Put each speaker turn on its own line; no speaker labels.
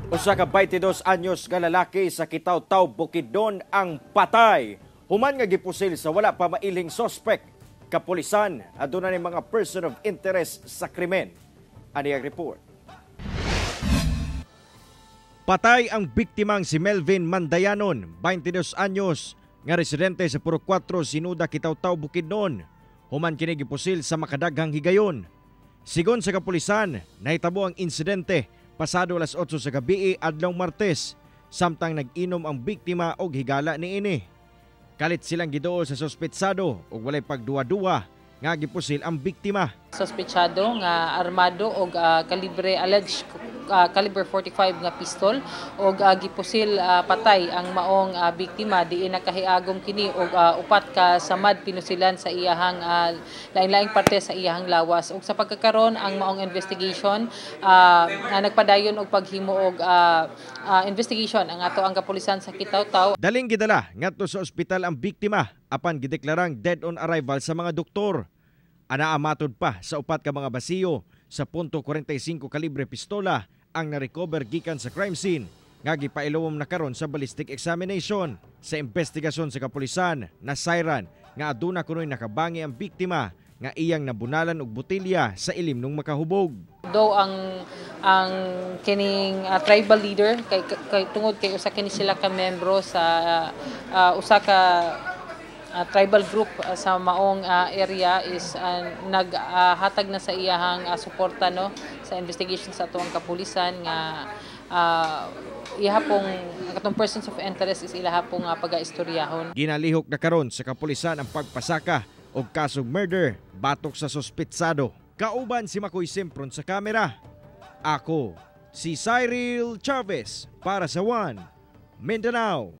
Usa ka 22 anyos nga lalaki sa Kitaw-Taw, Bukidnon ang patay human nga gipusil sa wala pa mailhing suspect. Kapulisan, aduna ni mga person of interest sa krimen. Ani ang report. Patay ang biktimang si Melvin Mandayanon, 22 anyos, nga residente sa Purok 4, Sinuda, Kitaw-Taw, Bukidnon, human kini gipusil sa makadaghang higayon. Sigon sa kapulisan, nahitabo ang insidente pasado alas 8 sa gabi adlaw Martes, samtang nag-inom ang biktima og higala niini. Kalit silang giduol sa sospetsado ug walay pagduwa-duwa nga gipusil ang biktima.
Sospechado nga armado og kalibre, alleged caliber 45 nga pistol og gipusil patay ang maong biktima, diin nakahiagom kini og upat ka samad pinusilan sa iyahang lain-laing parte sa iyahang lawas. Ug sa pagkakaron, ang maong investigation nagpadayon og paghimo og investigation ang ato ang kapulisan sa Kitaw-Taw.
Daling gidala ngadto sa ospital ang biktima apan gideklarang dead on arrival sa mga doktor. Anaa matud pa sa upat ka mga basiyo sa .45 kalibre pistola ang na-recover gikan sa crime scene nga gipailawom na karon sa ballistic examination. Sa investigasyon sa kapulisan, nasayran nga aduna kunoy nakabangi ang biktima nga iyang nabunalan og botelya sa ilim nung makahubog.
Do ang kining tribal leader kay tungod kay usa kini sila ka membro sa usa ka tribal group sa maong area is naghatag na sa iyahang suporta, no, sa investigation sa atuang kapulisan nga iha pong katong persons of interest is ilaha pong pagaistoryahon.
Ginalihok na karon sa kapulisan ang pagpasaka og kasong murder batok sa sospetsado. Kauban si Makoy Sempron sa kamera. Ako si Cyril Chavez para sa One Mindanao.